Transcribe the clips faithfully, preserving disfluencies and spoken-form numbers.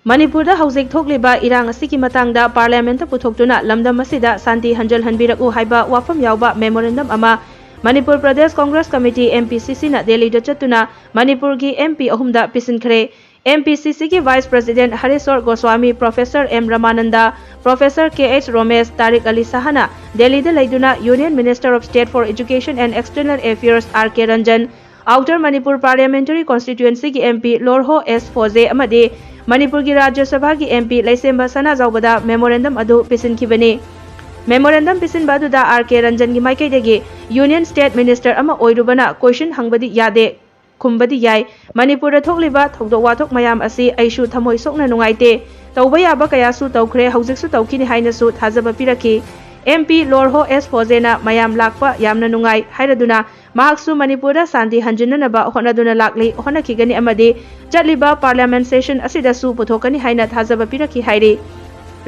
ꯃꯅꯤꯄꯨꯔꯗ ꯍꯧꯖꯤꯛ ꯊꯣꯛꯂꯤꯕ ꯏꯔꯥꯡ ꯑꯁꯤꯒꯤ ꯃꯇꯥꯡꯗ ꯄꯥꯔꯂꯤꯌꯥꯃꯦꯟꯠꯇ ꯄꯨꯊꯣꯛꯇꯨꯅ ꯂꯝꯗꯝ ꯑꯁꯤꯗ ꯁꯥꯟꯇꯤ ꯍꯟꯖꯤꯜꯍꯟꯕꯤꯔꯛꯎ ꯍꯥꯏꯕ ꯋꯥꯐꯝ ꯌꯥꯎꯕ ꯃꯦꯃꯣꯔꯦꯟꯗꯝ ꯑꯃ Manipur Pradesh Congress committee, M P ꯁꯤ ꯁꯤꯅ ꯗꯦꯜꯂꯤꯗ ꯆꯠꯇꯨꯅ ꯃꯅꯤꯄꯨꯔꯒꯤ ꯑꯦꯝ ꯄꯤ ꯑꯍꯨꯝꯗ ꯄꯤꯁꯤꯟꯈ꯭ꯔꯦ꯫ ꯑꯦꯝ ꯄꯤ ꯁꯤ ꯁꯤꯒꯤ vice president Hareshwar Goswami, professor M Ramananda, professor K H Romesh, Tariq Ali ꯁꯍꯥꯅ ꯗꯦꯜꯂꯤꯗ ꯂꯩꯗꯨꯅ union minister of state for education and external affairs R K Ranjan, outer Manipur parliamentary ꯀꯣꯟꯁꯇꯤꯇ꯭ꯌꯨꯑꯦꯟꯁꯤꯒꯤ M P Lorho S Pfoze ꯑꯃꯗꯤ ꯃꯅꯤꯄꯨꯔꯒꯤ ꯔꯥꯖ꯭ꯌ ꯁꯚꯥꯒꯤ ꯑꯦꯝ ꯄꯤ ꯂꯩꯁꯦꯝꯕ ꯁꯅꯥꯖꯥꯎꯕꯗ ꯃꯦꯃꯣꯔꯦꯟꯗꯝ ꯑꯗꯨ ꯄꯤꯁꯤꯟꯈꯤꯕꯅꯤ꯫ ꯃꯦꯃꯣꯔꯦꯟꯗꯝ ꯄꯤꯁꯤꯟꯕ ꯑꯗꯨꯗ ꯑꯥꯔ ꯀꯦ ꯔꯟꯖꯟꯒꯤ ꯃꯥꯏꯀꯩꯗꯒꯤ ꯌꯨꯅꯤꯌꯟ ꯁ꯭ꯇꯦꯠ ꯃꯤꯅꯤꯁꯇꯔ ꯑꯃ ꯑꯣꯏꯔꯨꯕꯅ ꯀꯣꯏꯁꯟ ꯍꯪꯕꯗꯤ ꯌꯥꯗꯦ, ꯈꯨꯝꯕꯗꯤ ꯌꯥꯏ꯫ ꯃꯅꯤꯄꯨꯔꯗ ꯊꯣꯛꯂꯤꯕ ꯊꯧꯗꯣꯛ ꯋꯥꯊꯣꯛ ꯃꯌꯥꯝ ꯑꯁꯤ ꯑꯩꯁꯨ ꯊꯃꯣꯏ ꯁꯣꯛꯅ ꯅꯨꯡꯉꯥꯏꯇꯦ꯫ ꯇꯧꯕ ꯌꯥꯕ ꯀꯌꯥꯁꯨ ꯇꯧꯈ꯭ꯔꯦ, ꯍꯧꯖꯤꯛꯁꯨ ꯇꯧꯈꯤꯅꯤ ꯍꯥꯏꯅꯁꯨ ꯊꯥꯖꯕ ꯄꯤꯔꯛꯈꯤ꯫ ꯑꯦꯝ ꯄꯤ ꯂꯣꯔꯍꯣ ꯑꯦꯁ ꯐꯣꯖꯦꯅ ꯃꯌꯥꯝ ꯂꯥꯛꯄ ꯌꯥꯝꯅ ꯅꯨꯡꯉꯥꯏ ꯍꯥꯏꯔꯗꯨꯅ ꯃꯍꯥꯛꯁꯨ ꯃꯅꯤꯄꯨꯔꯗ ꯁꯥꯟꯇꯤ ꯍꯟꯖꯤꯟꯅꯅꯕ ꯍꯣꯠꯅꯗꯨꯅ ꯂꯥꯛꯂꯤ, ꯍꯣꯠꯅꯈꯤꯒꯅꯤ ꯑꯃꯗꯤ ꯆꯠꯂꯤꯕ ꯄꯥꯔꯂꯤꯌꯥꯃꯦꯟꯠ ꯁꯦꯁꯟ ꯑꯁꯤꯗꯁꯨ ꯄꯨꯊꯣꯛꯀꯅꯤ ꯍꯥꯏꯅ ꯊꯥꯖꯕ ꯄꯤꯔꯛꯈꯤ ꯍꯥꯏꯔꯤ꯫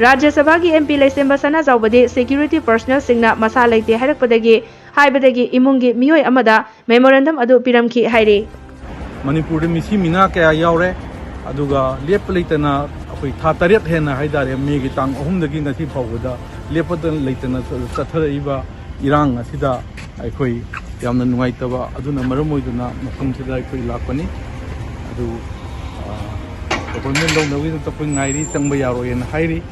ꯔꯥꯖ꯭ꯌ ꯁꯚꯥꯒꯤ ꯑꯦꯝ ꯄꯤ ꯂꯩꯁꯦꯝꯕ ꯁꯅꯥꯖꯥꯎꯕꯗꯤ ꯁꯦꯀ꯭ꯌꯨꯔꯤꯇꯤ ꯄꯔꯁꯅꯦꯜꯁꯤꯡꯅ ꯃꯁꯥ ꯂꯩꯇꯦ ꯍꯥꯏꯔꯛꯄꯗꯒꯤ, ꯍꯥꯏꯕꯗꯒꯤ ꯏꯃꯨꯡꯒꯤ ꯃꯤꯑꯣꯏ ꯑꯃꯗ ꯃꯦꯃꯣꯔꯦꯟꯗꯝ ꯑꯗꯨ ꯄꯤꯔꯝꯈꯤ ꯍꯥꯏꯔꯤ꯫ ꯃꯅꯤꯄꯨꯔꯗ ꯃꯤꯁꯤ ꯃꯤꯅꯥ ꯀꯌꯥ ꯌꯥꯎꯔꯦ, ꯑꯗꯨꯒ ꯂꯦꯞꯄ ꯂꯩꯇꯅ ꯑꯩꯈꯣꯏ ꯊꯥ ꯇꯔꯦꯠ ꯍꯦꯟꯅ ꯍꯥꯏꯇꯥꯔꯦ, ꯃꯦꯒꯤ ꯇꯥꯡ ꯑꯍꯨꯝꯗꯒꯤ ꯉꯁꯤ ꯐꯥꯎꯕꯗ ꯂꯦꯞꯄꯗ ꯂꯩꯇꯅ ꯆꯠꯊꯔꯛꯏꯕ ꯏꯔꯥꯡ ꯑꯁꯤꯗ ꯑꯩꯈꯣꯏ ꯌꯥꯝꯅ ꯅꯨꯡꯉꯥꯏꯇꯕ ꯑꯗꯨꯅ ꯃꯔꯝ ꯑꯣꯏꯗꯨꯅ ꯃꯐꯝꯁꯤꯗ ꯑꯩꯈꯣꯏ ꯂꯥꯛꯄꯅꯤ꯫ ꯑꯗꯨ, ꯑ, ꯑꯦꯄꯣꯏꯟꯃꯦꯟ ꯂꯧꯅꯕꯒꯤꯗꯃꯛꯇ ꯑꯩꯈꯣꯏ ꯉꯥꯏꯔꯤ, ꯆꯪꯕ ꯌꯥꯔꯣꯏꯅ ꯍꯥꯏꯔꯤ꯫